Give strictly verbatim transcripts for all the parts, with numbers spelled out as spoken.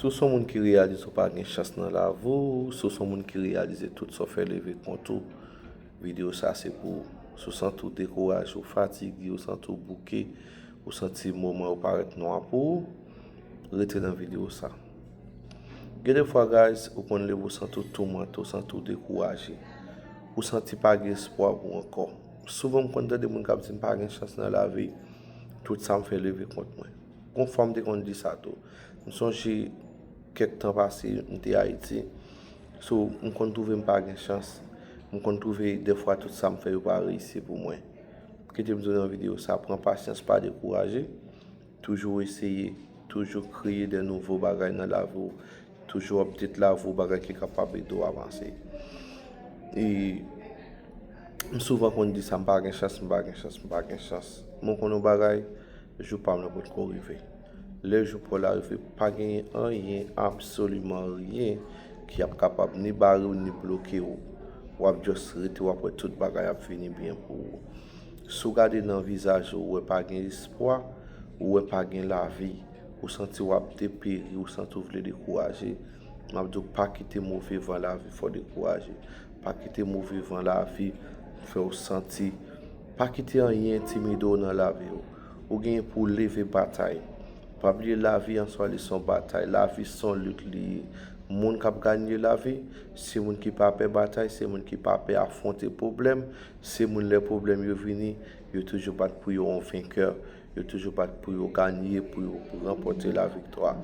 Si w se yon moun ki reyalize w pa gen chans nan lavi w, si w se yon moun ki reyalize tout sa w fè leve kont ou, videyo sa se pou ou. Si w santi w dekouraje, w fatige, w santi w bouke, w santi moman yo parèt nwa pou ou, rete nan videyo sa. Gen de fwa, guys, ou konn leve, w santi w toumante, w santi w dekouraje, w santi pa gen espwa pou ou ankò. Souvan, m konn tande moun k ap di m pa gen chans nan lavi, tout sa m fè leve kont mwen. Gon fwa m te konn di sa tou. M sonje kèk tan pase, m te Ayiti. So, m konn twouve m pa gen chans. M konn twouve dèfwa tout sa m fè yo pa reyisi pou mwen. Kite m di w nan videyo sa, pran pasyans, pa dekouraje. Toujou eseye, toujou kreye de nouvo bagay nan lavi w. Toujou update lavi w, bagay ki kapab ede w avanse. E m souvan konn di sa, m pa gen chans, m pa gen chans, m pa gen chans. Men w konn yon bagay, jou pa m nan potko rive. Lè jou pa w la rive, pa genyen anyen, absoliman anyen, ki ap kapab ni bare w, ni bloke w. W ap just rete, w ap wè tout bagay ap vini byen pou ou. Si w gade nan vizaj ou, ou wè pa gen espwa, ou wè pa gen lavi, ou santi w ap deperi, ou santi w vle dekouraje, m ap di w pa kite move van lavi fè w dekouraje. Pa kite move van lavi fè w santi. Pa kite anyen entimide w nan lavi w. Ou genyen pou w leve batay. Pa bliye lavi an swa li se yon batay. Lavi se yon lit li ye. Moun k ap ganye lavi, se moun ki pa pè batay, se moun ki pa pè afwonte pwoblèm, se moun lè pwoblèm yo vini, yo toujou bat pou yo yon venkè, yo toujou bat pou yo ganye, pou yo ranpòte laviktwa.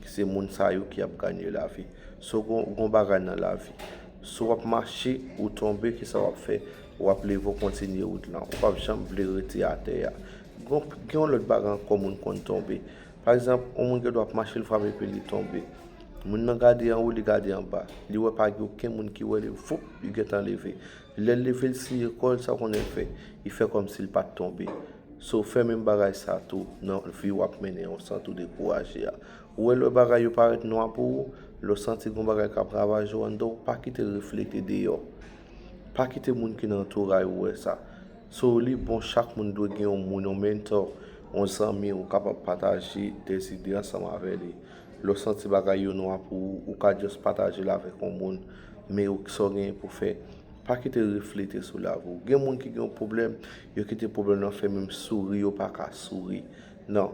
Se moun sa yo ki ap ganye lavi. Si w gon, gon bagay nan lavi, si w ap mache, ou tonbe, kisa w ap fè? W ap leve, w kontinye wout lan. Ou p ap janm vle rete atè a. Gon, gen yon lòt bagay ankò moun konn tonbe. Pa egzanp, yon moun gen dwa ap mache, l frape pye, li tonbe. Moun nan gade anwo, li gade anba. Li wè pa gen okenn moun ki wè li, voup, li gentan leve. Lè l leve, l siye kò l, sa w konnen l fè? Li fè kòmsi l pa t tonbe. So, fè menm bagay sa tou nan vi w ap mennen an, w santi w dekouraje a. Ou wè lè bagay yo parèt nwa pou ou, lè w santi gon bagay k ap ravaje w anndan w, pa kite reflete deyò. Pa kite moun ki nan antouray ou wè sa. So, li bon, chak moun dwe gen yon moun, yon mentor, yon zanmi ou kapab pataje de zide ansanm avè li. Lè w santi bagay yo nwa pou ou, ou ka just pataje l avèk yon moun, men ou, sa w genyen pou fè, pa kite reflete sou lavi w. Gen moun ki gen yon pwoblèm, yo kite pwoblèm nan fè menm souri, yo pa ka souri. Non.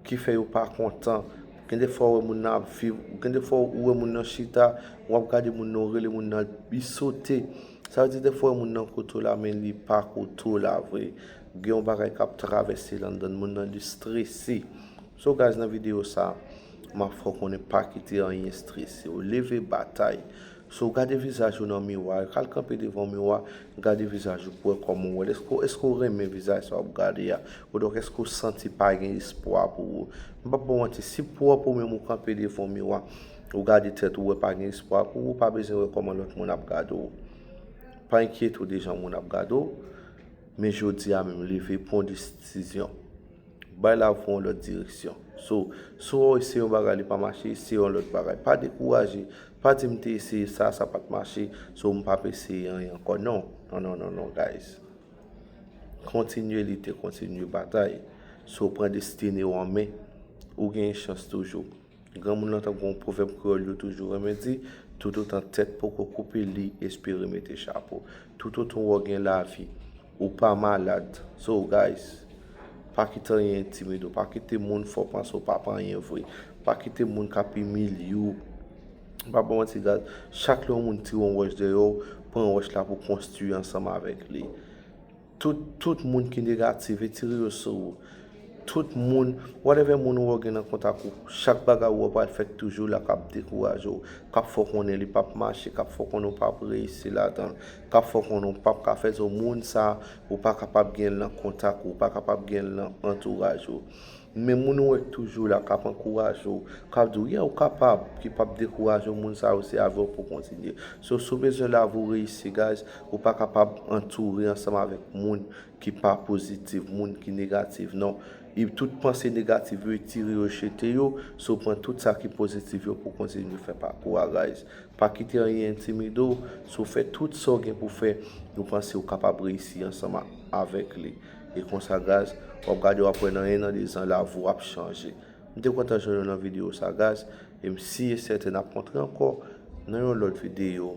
Ki fè yo pa kontan. Gen de fwa ou wè moun nan ap viv, gen de fwa ou wè moun nan chita, w ap gade moun nan, ou rele moun nan, li sote. Sa vle di de fwa ou wè moun nan kote w la, men li pa kote w la vre. Gen yon bagay k ap travèse l anndan moun nan, li strese. So, guys, nan videyo sa, m ap fè w konnen pa kite anyen strese w. Leve batay. So, gade vizaj ou nan miwa, al kanpe devan miwa, gade vizaj ou pou wè kòman w wè l. Èske, èske w renmen vizaj sa w ap gade a? Oudonk, èske w santi pa gen espwa pou ou? M p ap ba w manti, si pwòp ou menm ou kanpe devan miwa, ou gade tèt ou, wè pa gen espwa pou ou, ou pa bezwen wè kòman lòt moun ap gade w. Pa enkyete w de jan moun ap gade w, men jodi a menm, leve, pran yon desizyon. Bay lavi w yon lòt direksyon. So, si w wè w eseye yon bagay, li pa mache, eseye yon lòt bagay. Pa dekouraje. Pa di, "M te eseye sa, sa pa t mache, so m p ap eseye anyen ankò." Non, non, non, non, non, guys. Kontinye lite, kontinye batay. Si w pran destine w an men, ou gen chans toujou. Granmoun lan, tankou yon pwovèb kreyòl yo toujou renmen di, "Toutotan tèt poko koupe, li espere mete chapo." Toutotan w gen lavi, ou pa malad. So, guys, pa kite anyen entimide w. Pa kite moun fè w panse w pa pa anyen vre. Pa kite moun k ap imilye w. M p ap ba w manti, guys. Chak lè yon moun tire yon wòch dèyè w, pran wòch la pou konstwi ansanm avèk li. Tout, tout moun ki negatif, retire yo sou ou. Tout moun, whatever moun ou wè w gen nan kontak ou, chak bagay ou wè pral fèt toujou la k ap dekouraje w, k ap fè w konnen li p ap mache, k ap fè w konnen w p ap reyisi ladan l, k ap fè w konnen w p ap ka fè sa, moun sa, ou pa kapab gen l nan kontak ou, ou pa kapab gen l nan antouraj ou. Men moun ou wè k toujou la, k ap ankouraje w, k ap di w, "Yeah, ou kapab," ki p ap dekouraje w, moun sa yo se avè w pou kontinye. So, si w bezwen lavi w reyisi, guys, ou pa kapab antoure ansanm avèk moun ki pa pozitif, moun ki negatif, non. E tout panse negatif yo, retire yo, jete yo, so pran tout sa ki pozitif yo pou kontinye fè pakou a, guys. Pa kite anyen entimide w, so fè tout sa w gen pou fè, ou panse ou kapab reyisi ansanm a-, avèk li. E konsa, guys, w ap gade, w ap wè nan en an, de zan, lavi w ap chanje. M te kontan jwenn ou nan videyo sa, guys. E m si e sèten n ap kontre ankò nan yon lòt videyo.